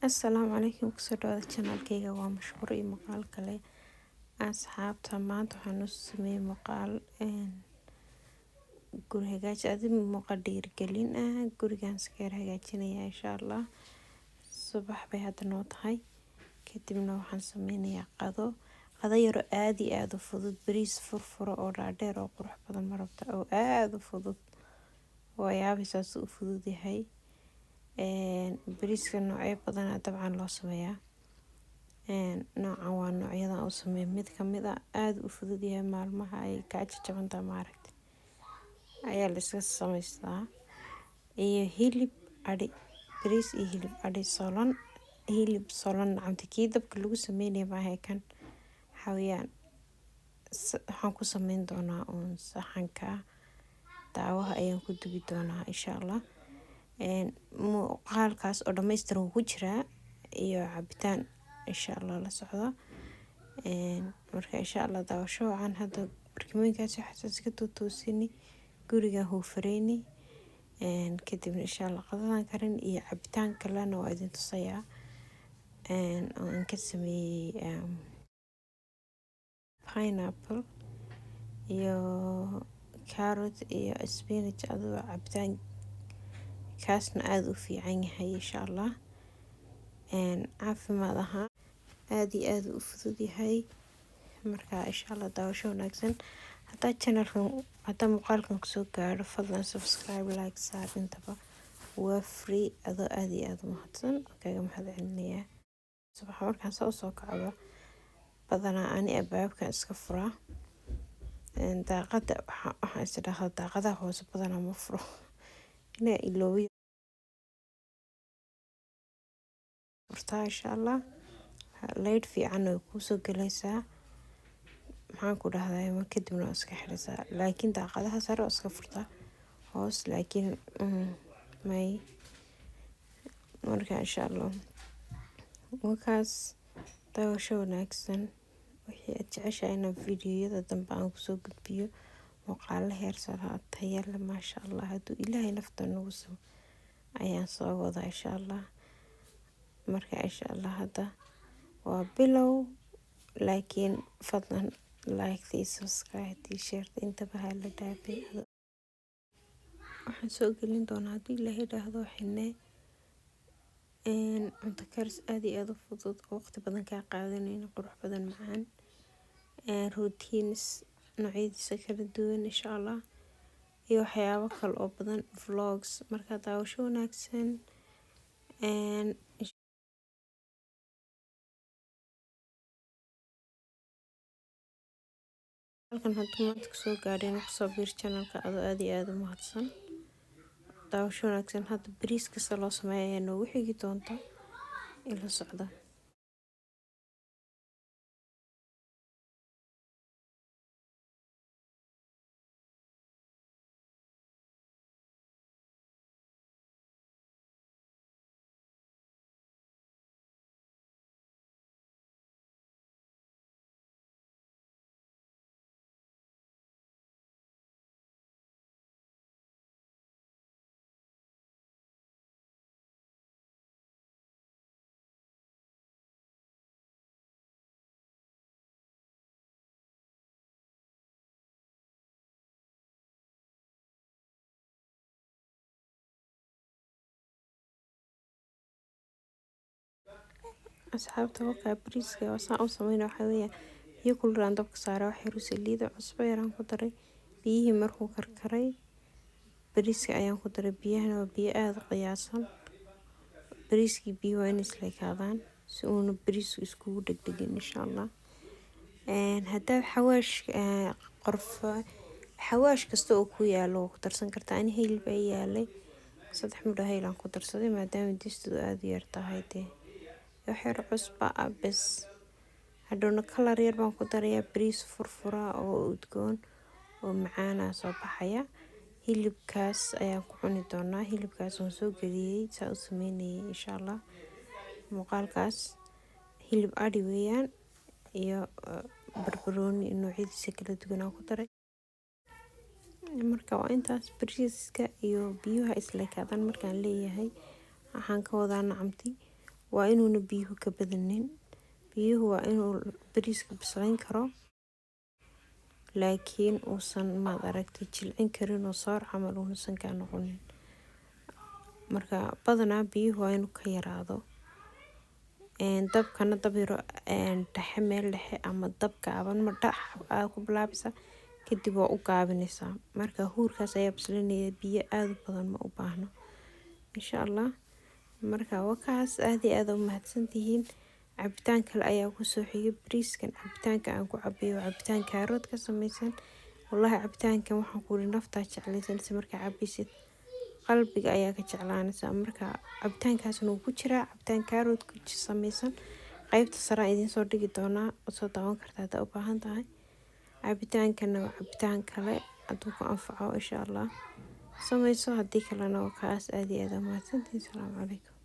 Asalaamu calaykum, kusoo dhawaada channelkayga. Waa mashquur iyo muuqaal kale. Asxaabta, maanta waxaan u sameeyey muuqaal guri hagaaji, adi muuqaal dhiirigelin ah. Gurigaan iska yar hagaajinaya, insha Allah. Subax bay hadda noo tahay. Kadibna waxaan sameynayaa qado, qado yaro aada iyo aada u fudud. Bariis furfuro oo dhaadheer oo qurux badan ma rabta, oo aada u fudud? Waa yaabaysaas u fudud yahay. Bariiska noocyo badanaa dabcan loo sameeyaa. Noocan waa noocyadan u sameeya mid kamid a. Aada u fudud yahay. Maalmaha ay kaa jajabantaha, maaragta, ayaa la iska samaystaa. Iyo hilib adhi, bariis iyo hilib adhi solan, hilib solan nacamta kii dabka lagu sameynaya maaha kan. Waxaa weeyaan, waxaan ku sameyn doonaa uun saxanka daawaha ayaan ku dubi doonaa, insha Allah. Muuqaalkaas oo dhammaystiran wuu ku jiraa iyo cabitaan, insha Allah, la socda. Marka, insha Allah, daawasho wacan. Hadda barkimooyinkaas waxaas iska tuutuusini, guriga huufareyni. Kadibna, insha Allah, qadadan karin iyo cabitaan kalena waa idin tusayaa oo aan ka sameeyey pineapple iyo carrot iyo spinach. Adoo cabitaan kaasna aada u fiican yahay, insha Allah, caafimaad ahaan aada iyo aada u fudud yahay. Marka, insha Allah, daawasho wanaagsan. Haddaa channelkan, haddaa muuqaalkan kusoo gaadho, fadlan subscribe, like saar, intaba waa free. Adoo aada iyo aada u mahadsan, kaga mahad celinayaa. Subax markaan saa usoo kacdo, badanaa ani albaabkan iska furaa. Daaqada waxaan is dhahdaa daaqadaha hoose badanaa ma furo, inaa iloobiyo furtaa, insha Allah. Light fiican way kuusoo galaysaa, maxaan ku dhahdaa, kadibna waa iska xiraysaa. Laakiin daaqadaha sare waa iska furtaa, hoos laakiin may. Marka, insha Allah, wakaas. Daawasho wanaagsan. Wixii aad jeceshahay inaan fiidiyoyada dambe aan kusoo gudbiyo, muuqaalo heer sare, tayo leh, maasha Allah, hadduu Ilaahay nafta nagu simo, ayaan soo wadaa, insha Allah. Marka, insha Allah, hadda waa bilow, laakiin fadlan like tii, subscribe tii, share intaba ha la dhaafin. Waxaan soo gelin doonaa, haddii Ilaahay idhaahdo, xine cunto karis aada iyo aada u fudud oo waqti badan kaa qaadanayno, qurux badan, macaan, routines noocyadiisa kala duwan, insha Allah, iyo waxyaabo kale oo badan, vlogs. Marka daawasho wanaagsan. Halkan hadduu maanta kusoo gaadheen, kusoo biir channelka adoo aada iyo aada u mahadsan. Daawasho wanaagsan. Hadda bariis kasta loo sameeya ayaa noogu xigi doonta, ila socda. Asxaabta, wakaa bariiska saan u sameyna. Waxaa weeya, biyo kulul aan dabka saaray, wax yar saliida, cusbo yaraan ku daray. Biyihii markuu karkaray, bariiska ayaan ku daray. Biyahana waa biyo aada u qiyaasan. Bariiskii biyo waa in isleekaadaan si uuna bariisku iskugu dhegdhegin, insha Allah. Haddaad xawaash, qorfo, xawaash kasta oo ku yaalo waa ku darsan kartaa. Ani hayl baa yaalay, 3 midho hayl aan ku darsaday, maadaama distidu aada u yar tahay dee. Wax yar cusba ah bes. Hadhowna kalar yar baan ku darayaa. Bariis furfura oo udgoon oo macaana soo baxaya. Hilibkaas ayaan ku cuni doonaa. Hilibkaas waan soo geliyey saa u sameynayay, insha Allah, muuqaalkaas. Hilib adhi weeyaan iyo barbarooni noocyadiisa kala duwan aan ku daray. Marka waa intaas. Bariiska iyo biyuha isleekaadaan markaan leeyahay, waxaan ka wadaa, nacamti, Waa inuuna biyuhu ka badanin. Biyuhu waa inuu bariiska bislayn karo, laakiin uusan, maad aragtay, jilcin karin oo soor camal uusan kaa noqonin. Marka badanaa biyuhu waa inuu ka yaraado. Dabkana dab yaro dhexe, meel dhexe ama dab gaaban ma dhax aa ku bilaabaysaa, kadib waa u gaabinaysaa. Marka huurkaas ayaa bislinaya, biyo aada u badan ma u baahno, insha Allah. Marka wakaas, aada iyo aada u mahadsantihiin. Cabitaan kale ayaa kusoo xigay bariiskan. Cabitaanka aan ku cabayo waa cabitaan kaarood ka sameysan. Wallahi cabitaankan waxaan ku yiri naftaa jeclaysanaysa. Markaa cabaysid qalbiga ayaa ka jeclaanaysaa. Marka cabitaankaasna wuu ku jiraa, cabitaan kaarood ku sameysan. Qeybta sare aan idiin soo dhigi doonaa, soo daawan kartaa haddaa u baahan tahay. Cabitaankana waa cabitaan kale, hadduu ku anfaco insha Allah sameyso, haddii kalena waa kaas. Aada iyo aada u mahadsantihiin. Asalaamu calaykum.